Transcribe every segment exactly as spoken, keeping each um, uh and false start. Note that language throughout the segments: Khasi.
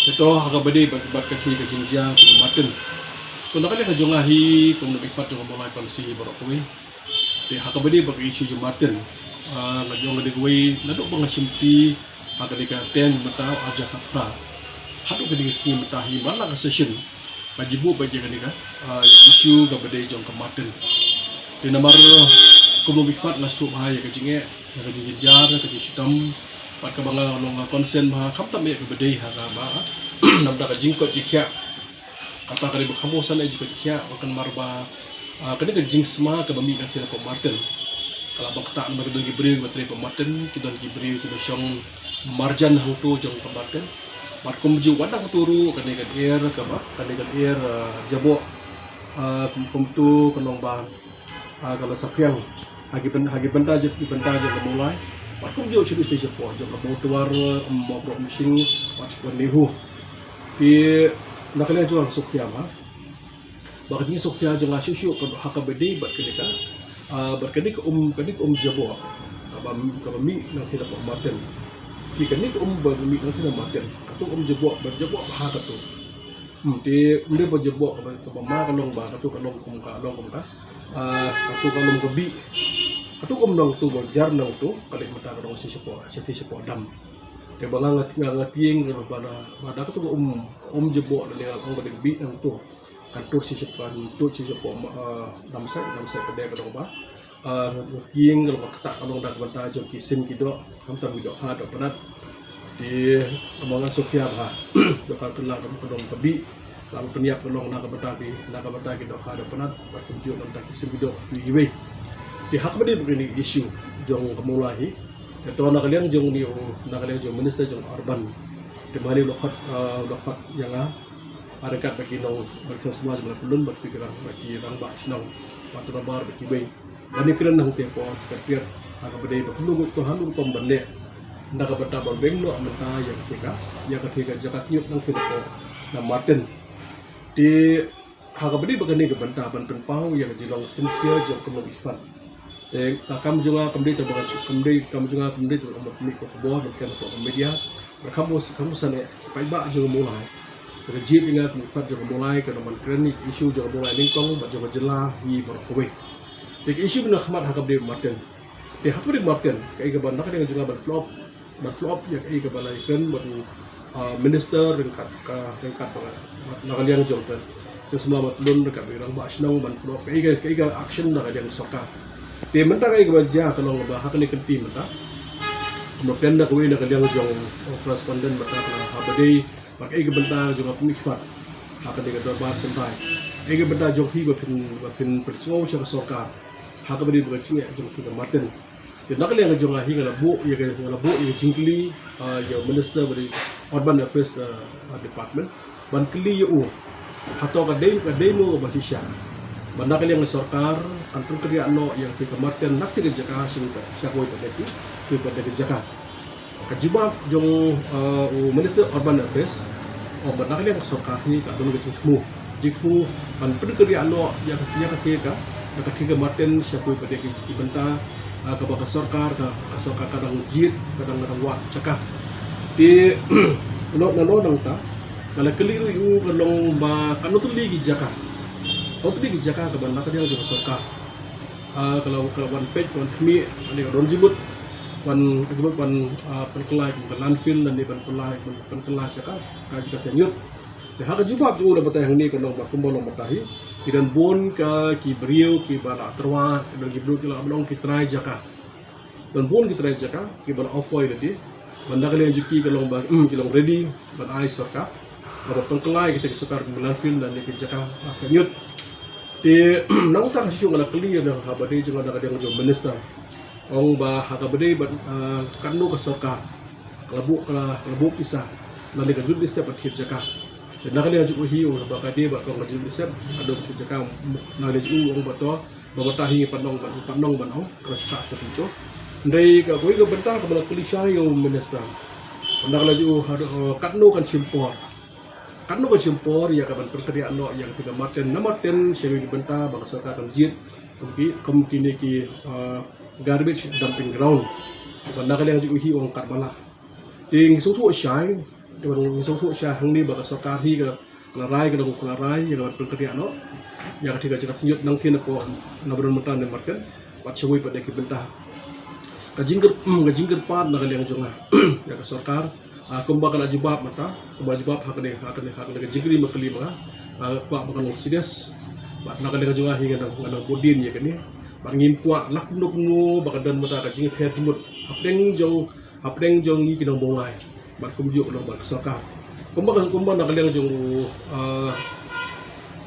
Te to ha kaba dei bad, bad ka thie ka jingjia ka Martin. To na ka liang ka jong nga hi kum u nongmihkhmat jong ka Mawlai Constituency baroh kawei. Te ha kaba dei bad ka issue jong Martin, ah, nga jong nga dei kawei naduh ba nga shim kti ha kane ka term mynta ar hajar khatphra haduh kane ka sngi mynta hi man la ka session. Ka jingbuh bad ïa kane ka, ah, issue kaba dei jong ka Martin. Te namar kum u nongmihkhmat nga sngewbha ïa ka jingeh, ïa ka jingjynjar, ïa ka jingshitom bad kaba nga long nga concern bha khamtam ïa kaba dei ha kaba namar ka jingkoit jingkhiah. Kata ka dei ba kham bun san ïa ka jingkoit jingkhiah ba kan mar ba, ah, kane ka jingsma kaba mih na ka thie na ka pop Martin. Ka la bang kata namar ki don ki briew kiba trei pop Martin, ki don ki briew kiba shong marjan hangto jong ka Martin. Bad kumjuh wat na kato ruh kane ka lyer kaba, kane ka lyer, ah, jaboh, ah, kum, kumto ka long ba, ah, ka la saphriang ha ki byn-, ha ki bynta jong, ki bynta jong ka Mawlai. Bad kumjuh sha ki sha shapoh jong ka Mawtawar, um, Mawkroh Umshing bad shapoh NEHU. Te na ka liang jong nga sngewkhia ha ba ka jingsngewkhia jong nga shuh shuh ka ha kaba dei bad kane ka, ah, bad kane ka um, kane ka um jaboh kaba, kaba mih na ka thie na ka pop Martin. Te kane ka um ba mih na ka thie na Martin, kato um jaboh ba jaboh bha kato. Hmm, te ym dei ba jaboh kaba, kaba ma ka long ba kato ka long kum ka, long kum ka, ah, kato ka long ka bih. Kato ka um nangto ba jar nangto ka dei mynta ka long sha shapoh, sha thie shapoh dam. Te ba nga, nga, nga tieng ka ba da, ba da kato ka um, ka um jaboh da lei nga ong ba dei ka bih nangto. Kan tur sha shapoh, kan tur sha shapoh, ah, dam sait, dam sait ka dei ka long ba, ah, tieng ka long ba kata ka long da ka bynta jong ki sim ki doh, khamtam ki dohkha dohpynat. Te kaba nga sngewkhia bha, dohkha ka la ka long ka bih, la ka pynïap ka long na ka bynta ki, na ka bynta ki dohkha dohpynat bad kumjuh na ka bynta ki sim ki doh kiwei kiwei. Te ha kaba dei bad kane ka issue jong ka Mawlai hi, te to na ka liang jong une u, na ka liang jong u Minister jong Urban, te ma une u la khot, ah, u la khot ïa nga ryngkat bad ki nong, bad ki samla jong la pyllun, bad ki rang, bad ki rangbah shnong, bad u Nabar bad kiwei. Ban ïakren hangtei hapoh Secretariat ha kaba dei ba kumno kumno kumno ban leh na ka bynta ban weng noh mynta ïa ka thie ka, ïa ka thie ka jaka khñiot na ka thie ka pop na Martin. Te ha kaba dei ba kane ka bynta ban pynpaw ïa ka jinglong sincere jong ka nongmihkhmat. Te ka kam jong nga kam dei tang ba ka, kam dei, kam jong nga kam dei tang ba ka mih ka khubor ban kren hapoh ka media. Bad kham bun, kham bun san eh paidbah jong ka Mawlai, ka jied ïa nga kum u nongmihkhmat jong ka Mawlai, ka nang ban kren ïa ka issue jong ka Mawlai nyngkong bad jong ka jylla hi baroh kawei. Te ka issue ba na khmat ha kaba dei Martin. Te ha kaba dei Martin, kaei kaba na ka liang jong nga ban follow up, ban follow up ïa kaei kaba la ïakren bad u, ah, minister ryngkat ka, ryngkat bad na ka liang jong ka, jong samla Martin ryngkat bad ki rangbah shnong ban follow up kaei ka, kaei ka action na ka liang sorkar. Te mynta kaei kaba jia ka long ba ha kane ka kynti mynta, kumno kren da kawei na ka liang jong u correspondent mynta ka ha ba dei bad kaei ka bynta jong ka nongmihkhmat ha kane ka dorbar sngewbha, kaei ka bynta jong phi ba phin, ba phin pynsngew sha ka sorkar ha kaba dei bad ka jingeh jong phi ka Martin. Te na ka liang jong nga hi nga la buh ïa ka, nga la buh ïa ka jingkylli, ah, ïa u Minister ba dei Urban Affairs, ah, Department, ban kylli ïa u, hato ka dei, ka dei mo kaba shisha ba na ka liang ka sorkar kan pynkynriah noh ïa ka thie ka Martin na ka thie ka jaka sha, sha kawei pat de ki, kawei pat de ki jaka. Ka jubab jong, uh, u Minister Urban Affairs, ong ba na ka liang ka sorkar hi ka don ka jingthmu, jingthmu ban pynkynriah noh ïa ka, ïa ka thie ka, ïa ka thie ka Martin sha kawei pat de ki, ki bynta, uh, kaba ka sorkar ka, ka sorkar ka dang jied, ka dang, ka dang wad jaka. Te nangta, nangta ka la kylli ruh ïa u ka long ba katno tylli ki jaka, katno tylli ki jaka kaba na ka liang jong ka sorkar, ah, ka la, ka la wan peit, ka wan khmih, lane ka don jingmut ban, jingmut ban, ah, pynkylla kum ka landfill, lane ban pynkylla, ban pynkylla sha ka, ka jaka thie khñiot. Te ha ka jubab jong u la batai hangne ka long ba kumba long mynta hi, ki don bun ka, ki briew kiba la tyrwa, ki don ki briew ki la, ba long ki trai jaka. Don bun ki trai jaka kiba la offer ïa lade, ban na ka liang jong ki ka long ba, hmm, ki long ready ban ai sorkar, ba pynkylla ïa kita ki sorkar kum landfill lane ki jaka, ah, khñiot. Te nangta ka shisha nga la kylli ïa na ka ba dei jong nga na ka liang jong u Minister, ong ba ha kaba dei bad, ah, katno ka sorkar ka la buh, ka la, ka la buh pisa lane ka jut listep ban thied jaka. Te na ka liang jong u hi ong ba ka dei bad ka jut listep, ka don thied jaka. Na ka liang jong u ong ba to, ba mynta hi ngi pan ong ban, pan ong ban ong ka sa sa tu. Hynrei ka kawei ka bynta kaba la kylli shai ïa u Minister, na ka liang jong u, ha, eh, katno kan shim por, katno kan shim por ïa ka ban pynkynriah noh ïa ka thie ka Martin, na Martin sha kawei ka bynta ba ka sorkar kan jied kum ki, kum kine ki, ah, garbage dumping ground. Bad na ka liang jong u hi ong katba lah. Te ngi sngewthuh shai Te ban ngi sngewthuh sha hangne ba ka sorkar hi ka la rai, ka la rai ïa ka ban pynkynriah noh ïa ka, te ka jaka thynjut nangtei napoh na ba don mynta ne marken, bad shawei pat de ki bynta. Ka jingkyrpad, ka jingkyrpad na ka liang jong nga ïa ka sorkar, ah, kumba ka la jubab mynta, kumba la jubab ha kane, ha kane, ha kane ka jingkylli ma kali ma nga, ah, kwah ba kan long serious. Bad na ka liang jong nga hi nga dang, nga dang bud dien ïa kane. Bad ngim kwah lak nuk mo ba ka don mynta ka jingpher jingmut hapdeng jong, hapdeng jong ngi ki nong Mawlai bad kumjuh ka long bad ka sorkar. Kumba ka, kumba na ka liang jong u, ah,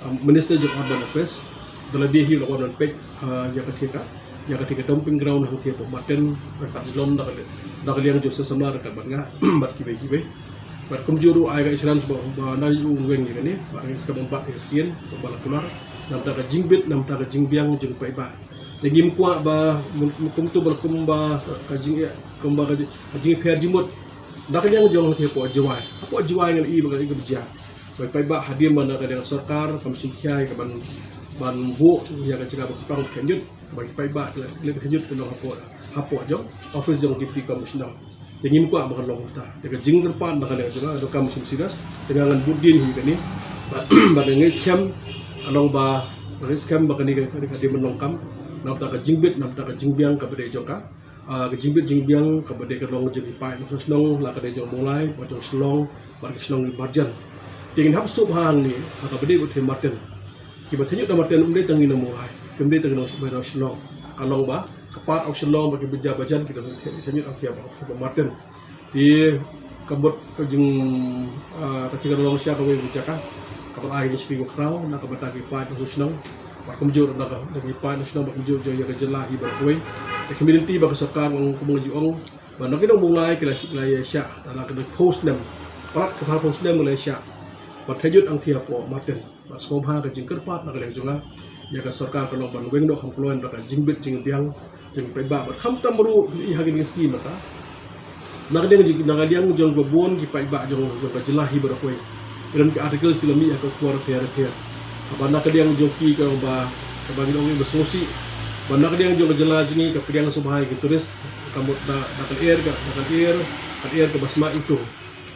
ah, Minister jong Urban Affairs, da la dei hi la wan ban peit, ah, ïa ka thika, ïa ka thika dumping ground hangtei hapoh Marten, ryngkat jlom na ka, na ka liang jong u samla ryngkat bad nga bad kiwei kiwei. Bad kumjuh ruh ai ka assurance ba, ba na u weng ïa kane, bad ngi skhem ban bat ïa ka ktien ba la kular na bynta ka jingbit, na bynta ka jingbiang jong u paidbah. Te ngim kwah ba, kum, kumto ba, kumba ka jing, kumba ka jing, ka jingpher jingmut na ka liang jong hangtei hapoh Jowai. Hapoh Jowai ngan ïohi ba ka, ka jia. Ba paidbah hadien ba na ka liang sorkar kam shim khia ïa ka ban, ban buh ïa ka jaka ba kyrpang thynjut, ba paidbah ka leit thynjut ka long hapoh, hapoh jong office jong Deputy Commissioner. Te ngim kwah ba kan long kumta. Te ka jingkyrpad na ka liang jong nga, ka donkam shim serious. Te nga ngan bud dien hi kane. Bad, bad nga ngeit skhem ka long ba, nga ngeit skhem ba kane ka, ka dei ban long kam na bynta ka jingbit, na bynta ka jingbiang kaba dei jong ka, ah, ka jingbit jingbiang kaba dei ka long jong ki paid nongshong shnong, la ka dei jong Mawlai, ba jong Shillong, bad ki shnong ki marjan. Te ngin hap sngewthuh hangne, ha kaba dei bad ki Marten. Kiba thynjut na Marten ym dei tang ki nong Mawlai, kim dei tang ki nong, ba nong Shillong. Ka long ba ka part of Shillong bad ki bajar bajan ki thynjut hangtei hapoh Marten. Te ka mut ka jing, ah, ka jingkyrpad long sha kawei ka jaka kaba ai ka jingshakri bakhraw na ka bynta ki paid nongshong shnong bad kumjuh na ka, na ki paid nongshong shnong bad kumjuh jong ïa ka jylla hi baroh kawei. Te ka community bad ka sorkar, ong kumba nga ju ong, ba na ki nong Mawlai ki la, ki la ïa shah, la ki la post nem, palat ka post nem ki la ïa shah ban thynjut hangtei hapoh Marten. Bad sngewbha ka jingkyrpad na ka liang jong nga ïa ka sorkar ka long ban weng noh kham kloi na ka jingbit jingbiang jong ki paidbah. Bad khamtam ruh ïa ha kine ki sngi mynta, na ka liang jong, na ka liang jong ba bun ki paidbah jong, jong ka jylla hi baroh kawei, ki don ki articles ki la mih ha ki khubor bapher bapher. Bad na ka liang jong ki ka long ba, kaba ngi ong ba sngewsih, ba na ka liang jong ka jylla jong ngi ka pdiang sngewbha ïa ki tourist, ka mut na, na ka lyer, ka, na ka lyer, ka lyer kaba sma iwtung.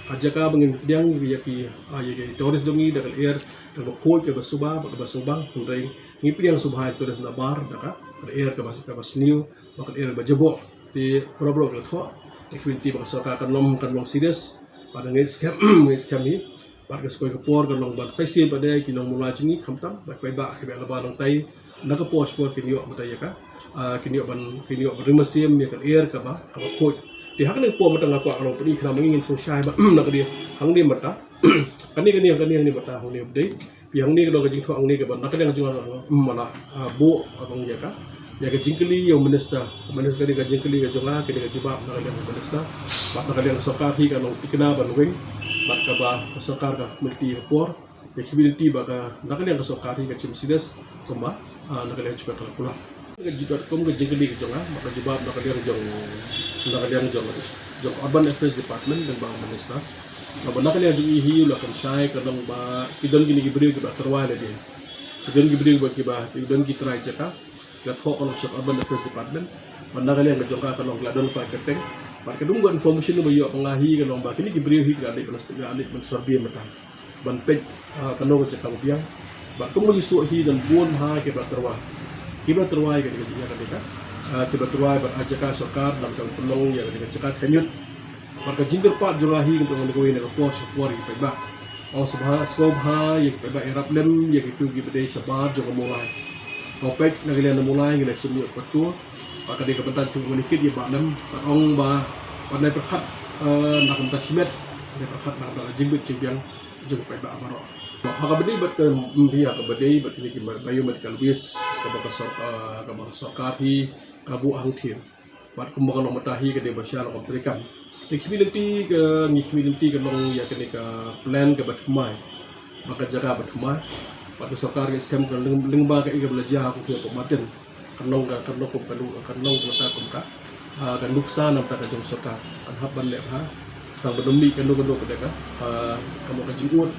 Ha jaka ba ngin pdiang ïa ki, ah, ïa ki tourist jong ngi da ka lyer kaba khuid, kaba suba bad kaba sngewbang, hynrei ngi pdiang sngewbha ïa ki tourist nabar da ka lyer kaba, kaba sniew bad ka lyer kaba jaboh. Te baroh baroh ki la thoh, te ka community bad ka sorkar kan long, kan long serious. Bad nga ngeit skhem, ngeit skhem hi, bad ka sa kawei ka por kan long ban sa shisien pat de ki nong Mawlai jong ngi khamtam bad paidbah kiba la ba nangtai na ka por sha ka por kin ïoh mynta ïa ka, ah, kin ïoh ban, kin ïoh ban ring mynsiem ïa ka lyer kaba, kaba khuid. Te ha kane ka por mynta nga kwah ka long pyni khnang ba ngin sngewshai ba na ka dei hangne mynta, kane, kane, kane, hangne mynta, hangne ba dei. Phi, hangne ka long ka jingthoh hangne kaba na ka liang jong nga, mm, ma la, ah, buh, ah, ban ïa ka, ïa ka jingkylli ïa u minister. Minister, ka dei ka jingkylli ka jong nga, ka dei ka jubab na ka liang ka minister. Bad na ka liang ka sorkar hi ka long thikna ban weng bad kaba ka sorkar ka community ka por. Ka community bad ka, na ka liang ka sorkar hi ka shim serious kumba, ah, na ka liang jong ka la kular. Ka jubab kum ka jingkylli ka jong nga, bad ka jubab na ka liang jong, na ka liang jong, jong Urban Affairs Department lyngba u minister. Bad na ka liang jong i hi u la kynshai ka long ba ki don kine ki briew kiba tyrwa lade. Ki don ki briew kiba, kiba, ki don ki trai jaka, ki la thoh ka long sha ka Urban Affairs Department. Bad na ka liang ka jong ka ka long ki la don pat ka kyrteng. Bad ka dang ka information ba ïoh ba nga hi ka long ba kine ki briew hi ki la leit ban, ki la leit ban survey mynta ban peit, ah, kano ka jaka ba biang. Bad kumba ngi sngewthuh hi don bun ha kiba tyrwa. Kiba tyrwa ïa kane ka jaka, ah, kiba tyrwa bad ai jaka sorkar na ka bynta ban pynlong ïa kane ka jaka thynjut. Bad ka jingkyrpad jong nga hi ka long na kawei na ka por sha ka por ïa ki paidbah. Ong sngewbha, sngewbha ïa ki paidbah ïarap lem ïa kito kiba dei shabar jong ka Mawlai. Ong peit na ka liang na Mawlai ngi la shim ïa ka patur. Bad ka dei ka bynta jong ngi kit ïa ba lem. Bad ong ba, bad nai pyrkhat, eh, na ka bynta shimet, nai pyrkhat na ka bynta jingbit jingbiang jong ki paidbah baroh. Ha kaba dei bad ka, mm, ha kaba dei bad kine ki biomedical waste kaba ka sor-, ah, kaba ka sorkar hi ka buh hangtei. Bad kumba ka long mynta hi ka dei ba sha long kam treikam. Te community ka, ngi community ka long ïa kane ka plan kaba thymmai, ba ka jaka ba thymmai. Bad ka sorkar ka skhem ka lyng-, lyngba ka i kaba la jia ha ka Marten. Kan long ka, kan long kum ka nu-, kan long ka mata kum ka, ah, ka nuksa na ka bynta ka jong sorkar. Kan hap ban leh bha, kan ban ym mih kano kano pat de ka, ah, ka mut ka jingud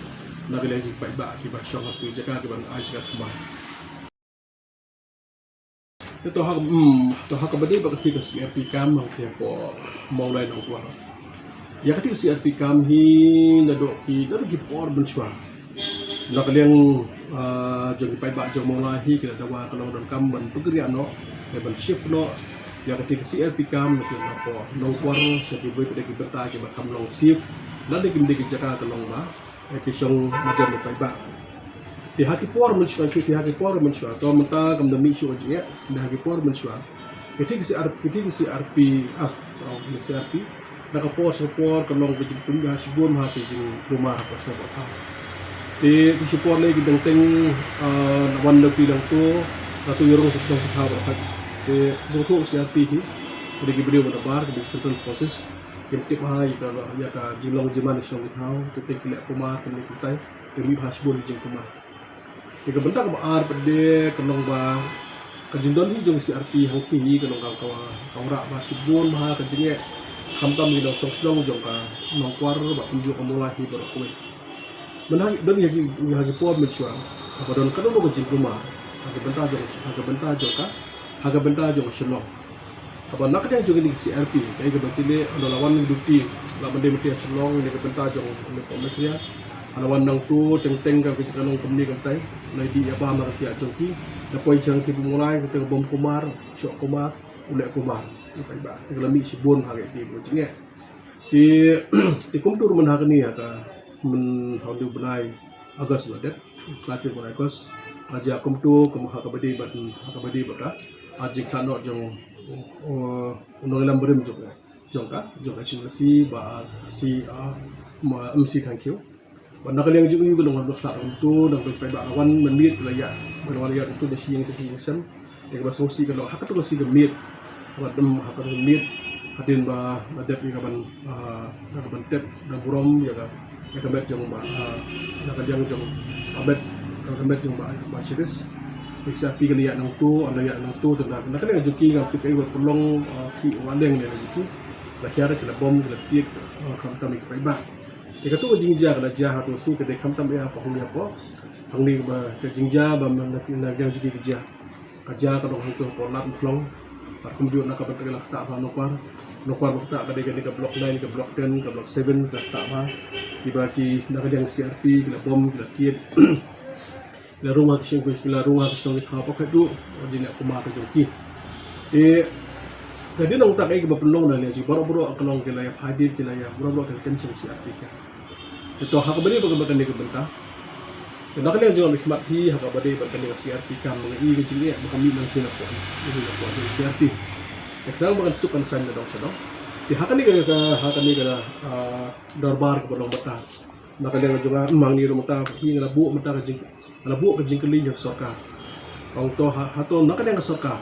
na ka liang jong ki paidbah kiba shong ha ki jaka kiban ai jaka thymmai. Te to ha, hmm, to ha kaba dei bad ka, ka C R P camp hangtei hapoh Mawlai Nongkwar. Ïa kata ka C R P camp hi naduh ki, naduh ki por mynshuwa. Na ka liang, ah, jong ki paidbah jong Mawlai hi ki la dawa ka long donkam ban pynkylla noh, ban shift noh ïa kata ka C R P camp na ki, napoh Nongkwar sha kiwei pat de ki bynta kiba kham long safe, lane kim dei ki jaka ka long ba, eh, ki shong marjan ki paidbah. Te ha ki por mynshuwa, te ha ki por mynshuwa, to mynta kam da mih shuh jingeh, te ha ki por mynshuwa, kata ka C R, kata ka C R P, ah, oh, C R P, na ka por sha ka por ka long ka jingpynbha shibun ha ka jingkulmar hapoh shnong Bapha. Te, te shipor lei ki dang teng, ah, na wan da ki dang to, na to ïarung sha shnong sha thaw Bapha. Te, te sngewthuh C R P hi, ka dei ki briew ba nabar, ka dei ki central forces, kim tip bha ïa ka, ïa ka jinglong jingman shnong sha thaw, te teng ki leh kulmar, te mih kumtai, te mih bha shibun ki jingkulmar. Te ka bynta kaba ar pat de ka long ba ka jingdon hi jong C R P hangthie hi ka long ka, ka, ka wanrah ba shibun bha ka jingeh, khamtam ki nongshong shnong jong ka Nongkwar bad kumjuh ka Mawlai hi baroh kawei. Mynta ha ki, don ha ki, ha ki por mynshuwa, haba don kano kano ka jingkulmar ha ka bynta jong, ha ka bynta jong ka, ha ka bynta jong ka shnong. Kaba na ka liang jong kane ka C R P, kaei kaba ki leh, haba la wan duty, la ban dei mynta sha Shillong, ïa ka bynta jong kane ka Meghalaya. Haba la wan nangto, teng teng ka, ka long kumne kumtai, la dih ïa bam ha ka thiah jong ki, la poi sha ki bym u lai, ka teng bym kulmar, shoh kulmar, u leh kulmar, ki paidbah, te ka la mih shibun ha ka, ki jingeh. Te, te kumto ruh mynta ha kane ha ka, myn, ha u bnai August la dep, khlad u bnai August, ka jia kumto, kum ha kaba dei bad, ha kaba dei bad ka, ha jingkhlad noh jong, uh, u nongïalam barim jong, jong ka, jong ka H N C, Bah, uh, C, uh, ma, M C Thangkhiew. Bad na ka liang jong u ka long ba khlad kumto, nang pynpait ba la wan mynmiet la ïa, ba la wan ïa kumto da shi ïing shi ïing sem. Te kaba sngewsih ka long ha kato ka sngi ka miet. Kaba dang ha kato ka miet. Hadien ba la dep ïa ka ban, ah, ïa ka ban tep da burom ïa ka, ïa ka met jong ba, ah, ïa ka liang jong ba met, ïa ka met jong ba, ba Chiris. Ïa ka C R P ka la ïaid nangto, la ïaid nangto te na, na ka liang jong ki ngam tip ïa ka pynlong, ah, ki wa leng ne jong ki. La hiar ki la bom ki la tied, ah, khamtam ïa ki paidbah. Ïa kato ka jingjia ka la jia ha kato ka sngi ka dei khamtam ïa hapoh hangne hapoh. Hangne ba ka jingjia ba na, na, na ka liang jong ki ka jia. Ka jia ka dang hangto hapoh Lad Mawlong. Bad kumjuh na ka bynta ka la ktah ba Nongkwar. Nongkwar ba ktah ka dei kane ka block nine, ka block ten, ka block seven, ka la ktah ba. Kiba ki na ka liang C R P, ki la bom, ki la tied. Ki la rung ha ki shnong, ki la rung ha ki shnong ki thaw ba khat ruh, ki la kulmar ka jong ki. Te, ka dei nangta kaei kaba pynlong na ka liang jong ki baroh baroh ka long ki la ïa phai dien ki la ïa baroh baroh ki la kynshah C R P ka. Te to ha kaba dei ba kane ka bynta. Te na ka liang jong nga khmat hi ha kaba dei ba kane ka C R P kam nga i ka jingeh ba ka mih nangkien hapoh. Ka mih hapoh jong C R P. Te khnang ba kan suk kan saiñ na dong sha dong. Te ha kane ka, ka, ha kane ka, ah, dorbar kaba long mynta. Na ka liang jong nga, ma ngi ruh mynta hi nga la buh mynta ka jing, nga la buh ka jingkylli ïa ka sorkar. Ong to ha, hato na ka liang ka sorkar.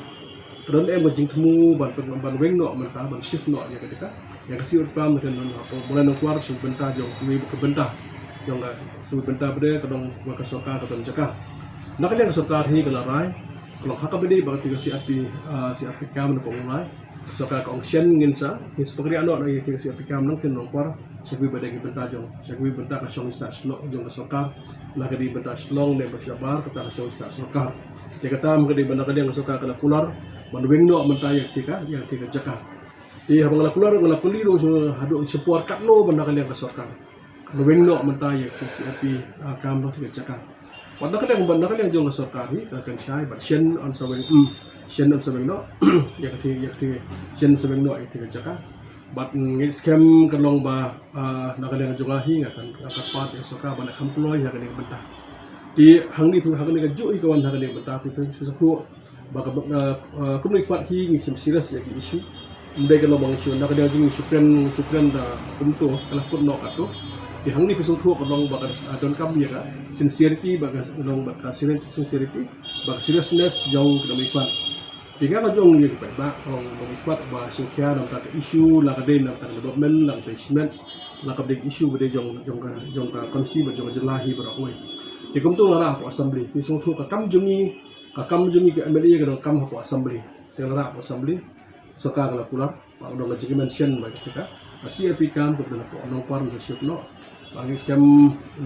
Ka don em ka jingthmu ban, ban, ban weng noh mynta, ban shift noh ïa ka dei ka. Ïa ka C R P camp mynta na ka Mawlai Nongkwar sha bynta jong kiwei ka bynta. Jong ka, sha bynta ba dei ka dong ba ka sorkar ka don jaka. Na ka liang ka sorkar hi ka la rai, ka long ha kaba dei ba ka dei ka C R P, ah, C R P camp na ka Mawlai. Sorkar ka ong shen ngin sa, ngin sa pynriah noh na ïa ka C R P camp nangkien Nongkwar. Sha kiwei ba dei ki bynta jong, sha kiwei bynta ka shong stad shnong jong ka sorkar. La ka dei bynta shnong ne ba shabar kata ka shong stad sorkar. Te kata ma ka dei ba na ka liang ka sorkar ka la kular ban weng noh mynta ïa kata ka, ïa kata ka jaka. Te haba nga la kular nga la kylli ruh haduh shipor katno ba na ka liang ka sorkar. Ban weng noh mynta ïa ka C R P, ah, camp ba kata ka jaka. Bad na ka liang, bad na ka liang jong ka sorkar hi, ka kynshai, bad shen yn sa weng, mm, shen yn sa weng noh, ïa kata, ïa kata, shen yn sa weng noh, ïa kata ka jaka. Bad, mm, ngi skhem ka long ba, ah, na ka liang jong nga hi, nga kan, nga kan pat ïa ka sorkar, ban kham kloi, ïa kane ka bynta. Te, hangne, hangne kajuh hi ka wan, ha kane ka bynta, te, te, te, te, Ba ka, ah, ah, kumne ki pat hi ngi sngewsih serious ïa ki issue. Ym dei ka long ba ngi shu, na ka liang jong ngi shu kren, shu kren da kumto, ka la kut noh kato. Te hangne phi sngewthuh ka long ba ka, ah, donkam ïa ka sincerity, ba ka long ba ka sincerity, ba ka seriousness jong ki nongmihkhmat. Te nga ka jong ïa ki paidbah, ka long ba ngi pat ba sngewkhia na ka issue, la ka dei na ka development, la ka dei shimet, la ka dei issue ba dei jong, jong ka, jong ka constituency ba jong ka jylla hi baroh kawei. Te kumto nga rah hapoh assembly, phi sngewthuh ka kam jong ngi, Ka kam jong ngi ka M L A ka dang kam hapoh assembly. Te nga rah hapoh assembly. Sorkar ka la kular. Ba ka dang ka jingmen shen ba ka, ka C R P camp ka dang hapoh Nongkwar na shift noh. Ba ngi skhem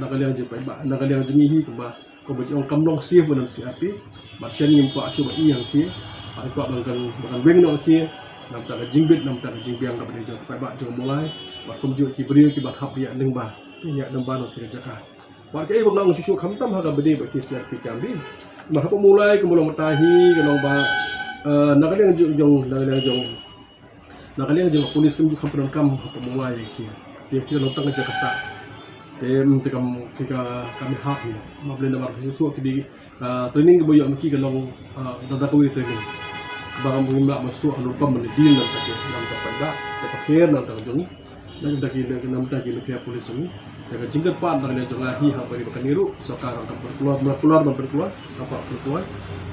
na ka liang jong paidbah, na ka liang jong ngi hi kumba, kumba jong kam long safe ba na C R P. Ba shen ngim kwah shuh ba i hangthie. Ba kwah ba kan, ba kan weng noh hangthie. Namar ka jingbit, namar ka jingbiang kaba dei jong paidbah jong Mawlai. Bad kumjuh ki briew kiba hap ïa lyngba, ïa lyngba na kata ka jaka. Bad kaei ba nga ong shuh shuh khamtam ha kaba ïadei bad ki C R P camp hi. Namar hapoh Mawlai kumba long mynta hi ka long ba, eh, na ka liang jong, jong, na ka liang jong, na ka liang jong ka police kumjuh kam pyndonkam hapoh Mawlai ïa ki. Te ki long tang ka jaka sah. Te, mm, te kam, te ka, kam hap hi. Namar balei, namar shuh shuh ki dei, ah, training kaba ïoh ma ki ka long, ah, da, da kawei training. Ba ngim lah ban shu ha rukom ban deal na ka, na ka paidbah, na ka kher, na ka jong ngi. Na ka ki, na ka ki, na ka police jong ngi. Ïa ka jingkyrpad na ka liang jong nga hi ha kaba ïadei bad kane ruh, sorkar kan pynkloi, pynkloi, pynkloi, kan pynkloi.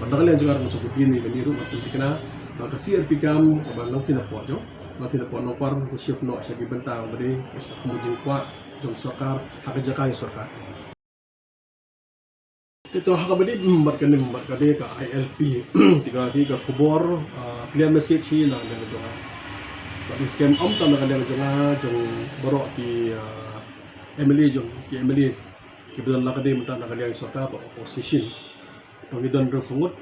Bad na ka liang jong nga ruh nga sngewbha ïa kane ruh ban pynthikna ba ka C R P camp kaba nangtei napoh jong, nangtei napoh Nongkwar, ka shift noh sha ki bynta ba dei, sha ka jingkwah jong sorkar, ha ka jaka jong sorkar. Te to ha kaba ïadei, mm, bad kane, mm, bad kane ka I L P. Te ka, te ka khubor, ah, clear message hi na ka liang jong nga. Bad i skhem ym tang na ka liang jong nga, jong baroh ki, ah, M L A jong, ki M L A. Kiba don la ka dei mynta na ka liang sorkar bad opposition. To ngi don hynriewphew ngut,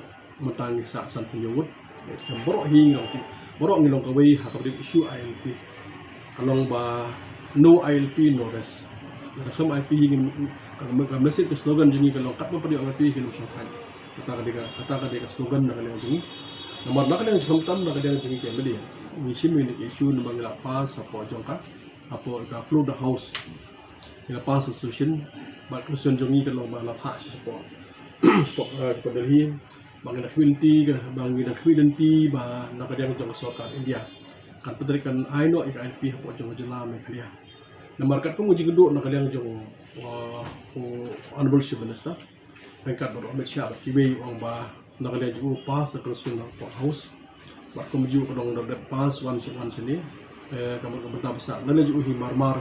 mynta ngi sah sanphew hynñiew ngut. Ngi skhem baroh hi ngi long ti, baroh ngi long kawei ha kaba ïadei issue I L P. Ka long ba no I L P, no rest. Lada khlem I L P hi ngim, ka, ka message, ka slogan jong ngi ka long katba pyrshah I L P ngin ym shong thait. Kata ka dei ka, kata ka dei ka slogan na ka liang jong ngi. Namar na ka liang jong khamtam, na ka liang jong ngi ki M L A, ngi shim ïa kine ki issue namar ngi la pass hapoh jong ka, hapoh ka floor of the house. Ngi la pass resolution, bad resolution jong ngi ka long ba la phah shapoh, shapoh, eh, shapoh Delhi. Ba ngin da khmih lynti ka, ba ngin da khmih lynti ba na ka liang jong ka sorkar India kan pyntrei, kan ai noh ïa ka I L P hapoh jong ka jylla Meghalaya. Namar katkum ka jingkynduh na ka liang jong, uh, u Honorable Chief Minister ryngkat bad u Amit Shah bad kiwei, u ong ba na ka liang jong u pass the constitution of House. Bad kumjuh ka dang dep pass wan sha, wan shane. Eh, ka, ka bynta ba sah na ka liang jong u hi marmar.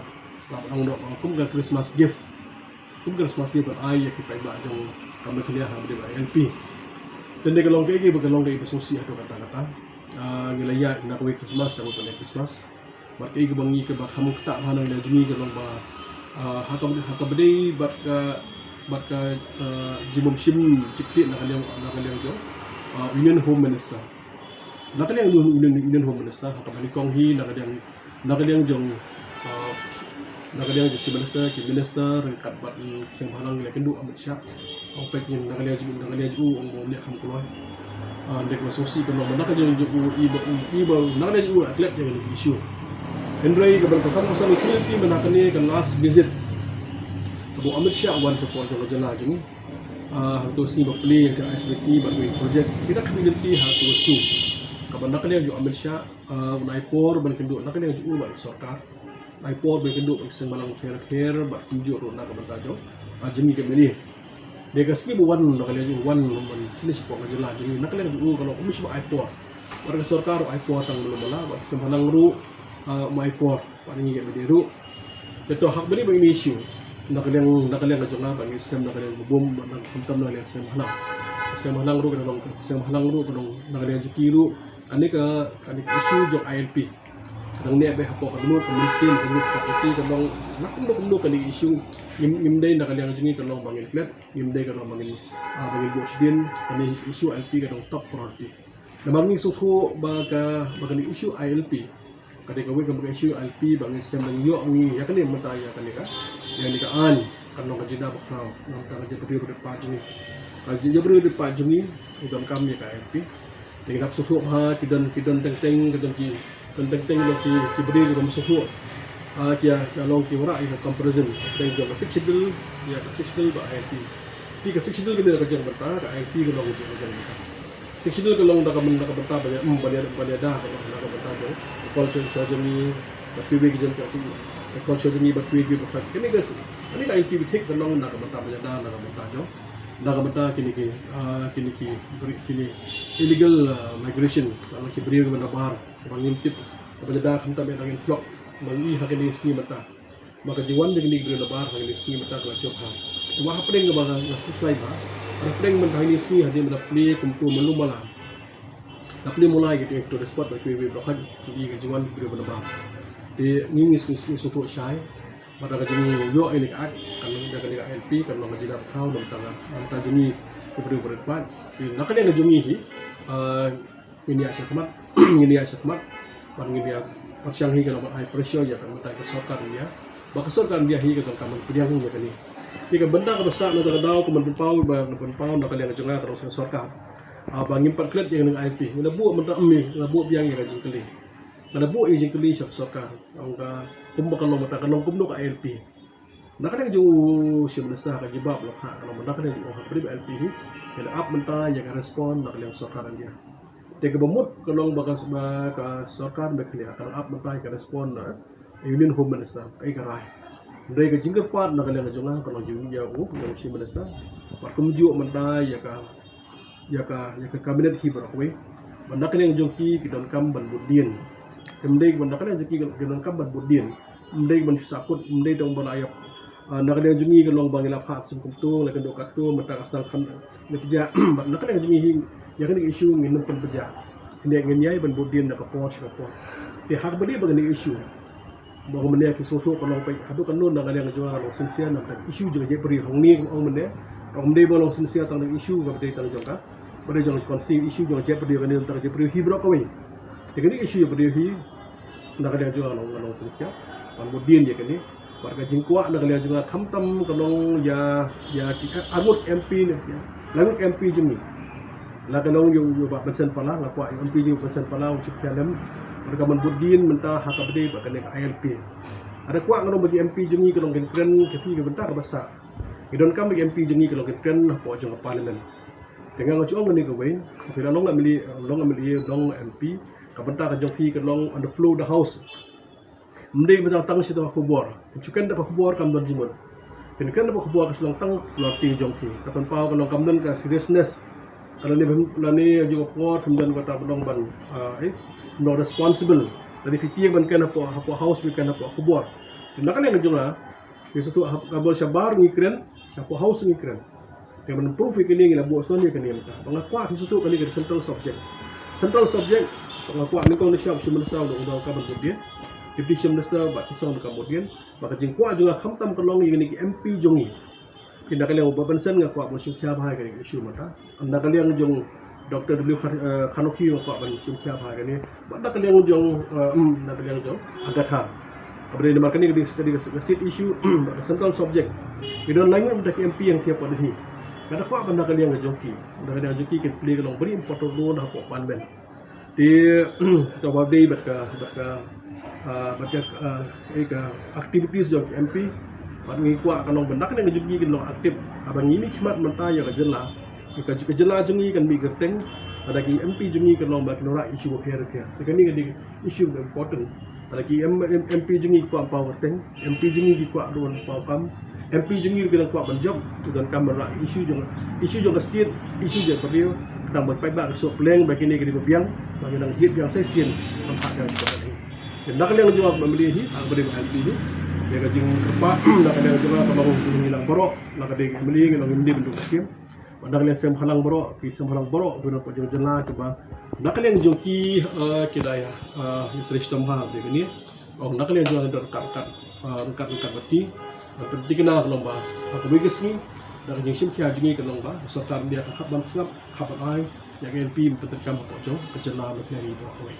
Bad ong dok kum ka Christmas gift. Kum ka Christmas gift ban ai ïa ki paidbah jong ka Meghalaya ha kaba ïadei bad I L P. Te ka long kaei ba, ka long kaei ba sngewsih haduh katta katta. Ah, ngi la ïaid na kawei Christmas sha kawei pat Christmas. Bad kaei kaba ngi, kaba kham ktah bha na ka liang jong ngi ka long ba, ah, ha kaba, ha kaba ïadei bad ka, bad ka, ah, jingbymshim jingkit na ka liang, na ka liang jong, ah, Union Home Minister. Na ka liang Union, Union, Union Home Minister, ha kaba nyngkong hi na ka liang, na ka liang jong, ah, na ka liang jong Chief Minister, ki Minister ryngkat bad, mm, ki seng bhalang, ki la kynduh Amit Shah. Ong peit ngin na ka liang jong, na ka liang jong u, ong ba u leh kham kloi. Ah, dei kaba sngewsih ka long ba na ka liang jong u, i ba, i ba, na ka liang jong u la klet ïa kane ka issue. Hynrei kaba, kaba kham, kaba kham ïathuh ïa phi mynta kane ka last visit kaba u Amit Shah u wan shapoh jong ka jylla jong ngi. Ah, ha kato ka sngi ba plie ka I S B T bad kawei ka project, ki da khmih lynti ha kato ka sngi. Kaba na ka liang jong u Amit Shah, ah, un ai por ban kynduh na ka liang jong u bad ka sorkar. Ai por ban kynduh bad ki seng bhalang pher pher bad kumjuh ruh na ka bynta jong, ah, jong ngi ki M L A. Dei ka sngi ba wan na ka liang jong u, wan ban plie shapoh ka jylla jong ngi, na ka liang jong u ka long um shym ai por. Bad ka sorkar ruh ai por tang malu mala, bad ki seng bhalang ruh, ah, um ai por. Bad ngi ki M L A ruh. Te to ha kaba ïadei bad kine ki issue, na ka liang, na ka liang ka jong nga, ba ngi skhem na ka liang ba bun, bad na ka, khamtam na ka liang seng bhalang. Seng bhalang ruh ka long, seng bhalang ruh ka long na ka liang jong ki ruh. Kane ka, kane ka issue jong I L P ka dang neh beit hapoh ka dohnud, ka mynsiem, ka dohnud, ka party, ka long na kumno kumno kane ka issue. Ngim, ngim dei na ka liang jong ngi ka long ba ngin klet, ngim dei ka long ba ngin, ah, ba ngin buh shadien, kane ka issue I L P ka long top priority. Namar ngi sngewthuh ba ka, ba kane ka issue I L P ka dei kawei ka, ba ka issue I L P ba ngi skhem ba ngi ïoh ngi ïa kane mynta ïa kane ka, ïa kane ka aiñ, kan long ka jingda bakhraw na ka bynta ka jingïohi briew briew pat jong ngi. Ka jingïohi briew briew pat jong ngi, ngi donkam ïa ka I L P. Te ngi hap sngewthuh ba ki don, ki don teng teng, ki don ki, don teng teng, don ki, ki briew ki bym sngewthuh. Ah, ki, ki long ki wanrah ïa ka comparison teng jong ka Sixth Schedule ïa ka Sixth Schedule bad I L P. Te ka Sixth Schedule ka dei ka jong bynta, ka I L P ka long ka jong bynta. Sixth Schedule ka long da ka byn-, da ka bynta ba ïa, mm, ba ïa, ba ïada ka long da ka bynta jong ka culture jong ngi, bad kiwei ki jong ka, ka culture jong ngi, bad kiwei kiwei ba ka, kane ka, kane ka I L P ba thik ka long da ka bynta ba ïada, da ka bynta jong, da ka bynta kine ki, ah, kine ki, kine illegal, ah, migration, ba ki briew kiba na bar, ba ngim tip ba ïada, khamtam ïa da ngin flok, ba ngi ha kine ki sngi mynta. Ba ka jingwan jong kine ki briew na bar ha kine ki sngi mynta ka la jop ha. Te wat hapdeng kaba nga khuslai bha, hapdeng mynta ha kine ki sngi hadien ba la plie kumto malu mala, la plie Mawlai ki tourist spot bad kiwei kiwei baroh, ki i ka jingwan ki briew na bar. Te ngi ngi sngi, sngi sngewthuh shai ba da ka jingïoh ïa kane ka act, kan long da kane ka I L P, kan long ka jingda bakhraw na ka bynta, na ka bynta jong ngi ki briew barit paid. Te na ka liang jong ngi hi, ah, ngin ïaid shakhmat, ngin ïaid shakhmat, bad ngin ïa, Pyrshang hi ka long ban ai pressure ïa ka mynta ka sorkar India. Ba ka sorkar India hi ka donkam ban pdiang ïa kane. Ïa ka bynta kaba sah na ka daw ka ban pynpaw ba ka ban pynpaw na ka liang jong nga ka long ka sorkar. Ah, ba ngim pat klet ïa kane ka I L P. Nga la buh mynta ym, nga la buh biang ïa ka jingkylli. Nga la buh ïa ka jingkylli sha ka sorkar. Ong ka kumba ka long mynta ka long kumno ka I L P. Na ka liang jong u Chief Minister ka jubab la phah ka long mynta ka liang jong u ha ka bynta I L P hi. Ka la ap mynta ïa ka respond na ka liang sorkar India. Te kaba mut ka long ba ka, ba ka sorkar Meghalaya ka la ap mynta ïa ka respond na Union Home Minister, ka i ka rai. Hynrei ka jingkyrpad na ka liang jong nga ka long jong ïa u, ïa u Chief Minister. Bad kumjuh mynta ïa ka ïa ka, ïa ka cabinet hi baroh kawei. Ba na ka liang jong ki ki donkam ban bud dien. Ym dei ba na ka liang jong ki ki donkam ban bud dien. Ym dei ban sahkut, ym dei tang ba la ïap. Ah, na ka liang jong ngi ka long ba ngi la phah sum kumto, la kynduh katto, mynta ka sdang khan ngi pynjah. Ba na ka liang jong ngi hi, ïa kane ka issue ngin ym pynpynjah. Hynrei ngin ïai ban bud dien na ka por sha ka por. Te ha kaba dei ba kane ka issue. Ba ka mynne ki sngewthuh ka long peit haduh katno na ka liang jong nga ka long sincere na ka issue jong ka jaitbynriew hangne ka ong mynne. Ka ong mynne ba long sincere tang ka issue kaba dei tang jong ka. Ba dei jong ka issue jong ka jaitbynriew kane tang ka jaitbynriew hi baroh kawei. Te kane issue jaitbynriew hi na ka liang jong nga ka long, ka long sincere. Ban bud dien ïa kane. Bad ka jingkwah na ka liang jong nga khamtam ka long ïa, ïa ki arngut M P ne, ïa. Laingut M P jong ngi. La ka long ïa u, ïa u Bah Vincent Pala, nga kwah ïa u M P jong ngi Vincent Pala, u Chief Khalem. Bad ka ban bud dien mynta ha kaba dei bad kane ka I L P. Lada kwah nga long ba ki M P jong ngi ka long kin kren, ka phi ka bynta kaba sah. Ki donkam ba ki M P jong ngi ka long kin kren, hapoh jong ka parliament. Te nga nga ju ong kane kawei, phi la long M L A, long M L A, long M P, ka bynta ka jong phi ka long on the floor of the house. Ym dei ba tang shi da ka khubor. Phin shu kren da ka khubor kam don jingmut. Phin kren da ka khubor ka shu long tang lor ti jong phi. Ka pynpaw ka long kam don ka seriousness. Ka lane, lane jong ka por kam don kata ba long ban, ah, eh, long responsible. Lane phi tieng ban kren hapoh, hapoh house phi kren hapoh khubor. Te na ka liang jong nga, phi sngewthuh ha ka bor shabar ngi kren, shapoh house ngi kren. Te ban proof ïa kane ngi la buh shuwa ïa kane mynta. Ba nga kwah phi sngewthuh kane ka central subject. Central subject, ba nga kwah nyngkong nyngshap Chief Minister u donkam ban bud dien. Deputy Chief Minister bad ki song donkam bud dien. Ba ka jingkwah jong nga khamtam ka long ïa kine ki M P jong ngi. Ki na ka liang u Bah Vincent nga kwah ban shim khia bha ïa kane ka issue mynta. Na ka liang jong Doctor W Khan-, eh, Khanokhi nga kwah ban shim khia bha ïa kane. Bad na ka liang jong, eh, mm, na ka liang jong Agatha. Kaba dei namar kane ka dei, ka dei ka state issue, ka central subject. Ki don laingut mynta ki M P hangtei hapoh Delhi. Nga da kwah ba na ka liang jong ki, na ka liang jong ki kin play ka long very important role hapoh parliament. Te kaba dei bad ka, bad ka, ah, bad ka, ah, eh, ka activities jong ki M P. Bad ngi kwah ka long ba na ka liang jong ki kin long active. Haba ngi mih khmat mynta ïa ka jylla, ka, ka jylla jong ngi kan mih kyrteng. Lada ki M P jong ngi kan long ba kin wanrah issue bapher bapher. Te kane ka dei issue ba important. Lada ki M-, M-, M P jong ngi ki kwah paw kyrteng, M P jong ngi ki kwah don paw kam, M P jong ngi ki dang kwah ban jop, ki donkam ban wanrah issue jong, issue jong ka state, issue jong ka briew, tang ban paidbah ki soh pleng ba kine ki dei ba biang, ba ki dang jied biang sa shisien, ban phah biang sha ka. Te na ka liang jong nga ba M L A hi, ah, ba dei ba M P hi. Te ka jingkyrpad na ka liang jong nga ka long jong ngi lang baroh, na ka dei M L A ngi long M L A ban duk shisien. Bad na ka liang seng bhalang baroh, ki seng bhalang baroh, ki nongpeit jong ka jylla kiba na ka liang jong ki, eh, ki da ïa, eh, interest tam ha, bad kane. Ong na ka liang jong nga dei ryngkat, ryngkat, eh, ryngkat, ryngkat bad ki. Bad pynthikna ka long ba ha kawei ka sngi, da ka jingshim khia jong ngi ka long ba sorkar India kan hap ban sngap, hap ban ai ïa ka M P ban pyntrei kam hapoh jong ka jylla Meghalaya hi baroh kawei.